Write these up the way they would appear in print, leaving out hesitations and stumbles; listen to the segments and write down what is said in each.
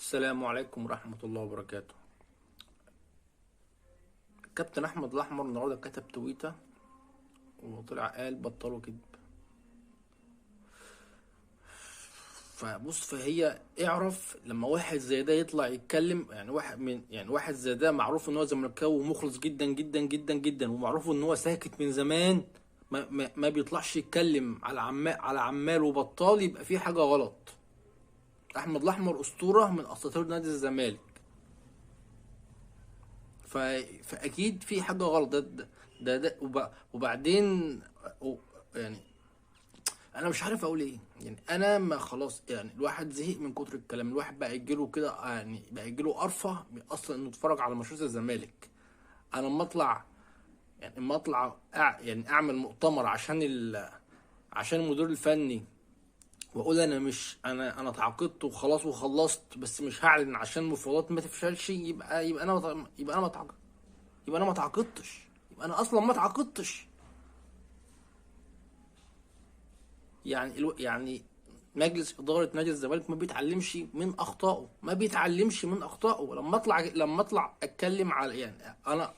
السلام عليكم ورحمة الله وبركاته. كابتن أحمد الأحمر النهارده كتب تويتة وطلع قال بطلوا كذب. فبص، فهي اعرف لما واحد زي ده يطلع يتكلم، يعني واحد من يعني واحد زي ده معروف ان هو زملكاوي ومخلص جدا جدا جدا جدا، ومعروف ان هو ساكت من زمان، ما بيطلعش يتكلم على عمال وبطال، يبقى في حاجة غلط. احمد الاحمر اسطورة من اساطير نادي الزمالك، فاكيد في حاجة غلط. ده ده ده وبعدين يعني انا مش عارف اقول ايه، يعني انا ما خلاص، يعني الواحد زهق من كتر الكلام، الواحد بقى يجيله كده، يعني بقى يجيله قرفه اصلا انه يتفرج على ماتشات الزمالك. انا اما اطلع، يعني اما اطلع يعني اعمل مؤتمر عشان المدير الفني واقول انا مش انا اتعاقدت وخلاص وخلصت، بس مش هعلن عشان المفاوضات ما تفشلش، يبقى انا يبقى انا ما يبقى انا ما اتعاقدتش، يبقى انا اصلا ما اتعاقدتش. يعني مجلس ادارة نادي الزمالك ما بيتعلمش من اخطائه، ما بيتعلمش من اخطائه. لما اطلع اتكلم على، يعني انا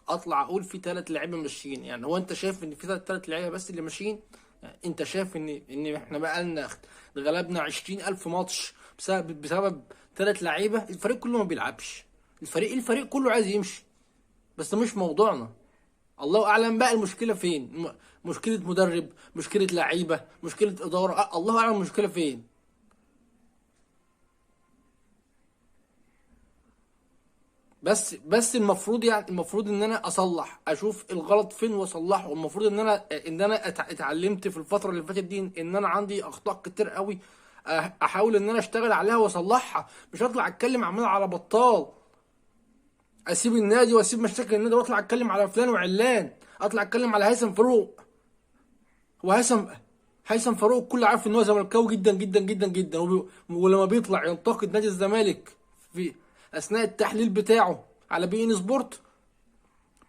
اطلع اقول في 3 لعيبة ماشيين، يعني هو انت شايف ان في 3 لعيبة بس اللي ماشيين؟ يعني انت شايف ان احنا بقى لنا غلبنا 20,000 ماتش بسبب 3 لعيبة؟ الفريق كله ما بيلعبش، الفريق كله عايز يمشي، بس مش موضوعنا. الله اعلم بقى المشكلة فين، مشكلة مدرب، مشكلة لعيبة، مشكلة ادارة، الله اعلم المشكلة فين. بس المفروض، يعني المفروض ان انا اصلح، اشوف الغلط فين واصلحه. المفروض ان انا اتعلمت في الفترة اللي فاتت دي ان انا عندي اخطاء كتير قوي، احاول ان انا اشتغل عليها واصلحها، مش اطلع اتكلم عمال على بطال، اسيب النادي واسيب مشاكل النادي واطلع اتكلم على فلان وعلان، اطلع اتكلم على هيثم فاروق. وهيثم فاروق الكل عارف ان هو زملكاوي جدا جدا جدا جدا، ولما بيطلع ينتقد نادي الزمالك في اثناء التحليل بتاعه على بي ان سبورت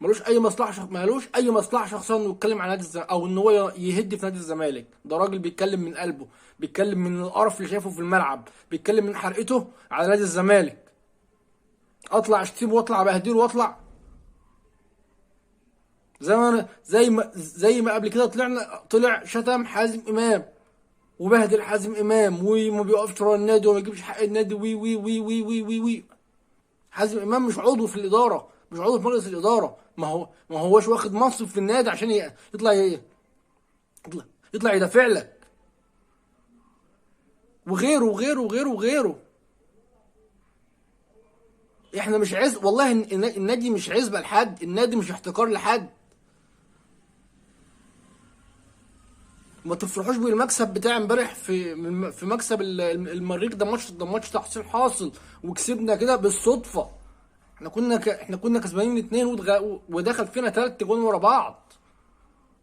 ملوش اي مصلحة، ملوش اي مصلحة شخصية انه يتكلم على نادي الزمالك او ان هو يهد في نادي الزمالك. ده راجل بيتكلم من قلبه، بيتكلم من القرف اللي شايفه في الملعب، بيتكلم من حرقته على نادي الزمالك. اطلع اشتمه واطلع بهدله واطلع زي ما قبل كده طلع شتم حازم امام وبهدل حازم امام وما بيقفش ورا النادي وما بيجيبش حق النادي وي وي وي وي وي وي وي. حازم امام مش عضو في الادارة، مش عضو في مجلس الادارة، ما هوش واخد منصب في النادي عشان يطلع يدافع لك، وغيره وغيره وغيره وغيره. احنا مش عز، والله النادي مش عزبه لحد، النادي مش احتكار لحد. ما تفرحوش بالمكسب بتاع امبارح في مكسب المريخ، ده ماتش تحصيل حاصل وكسبنا كده بالصدفة. احنا كنا كسبانين 2 ودخل فينا 3 جون ورا بعض.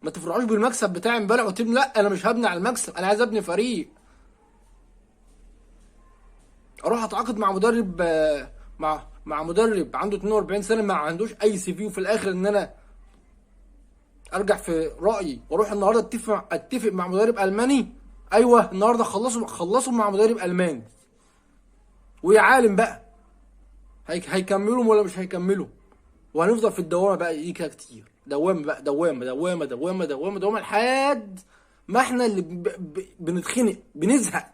ما تفرحوش بالمكسب بتاع امبارح وتبني، لا انا مش هبني على المكسب، انا عايز ابني فريق. اروح اتعاقد مع مدرب، مع مدرب عنده 42 سنة ما عندوش اي CV، وفي الاخر ان انا ارجع في رايي واروح النهارده اتفق مع مدرب الماني. ايوه النهارده خلصوا مع مدرب الماني، ويا عالم بقى هيكملوا ولا مش هيكملوا، وهنفضل في الدوامة بقى دي كده كتير، دوامه بقى، دوامه دوامه دوامه دوامه دوامه لحد ما احنا اللي بنتخنق، بنزهق.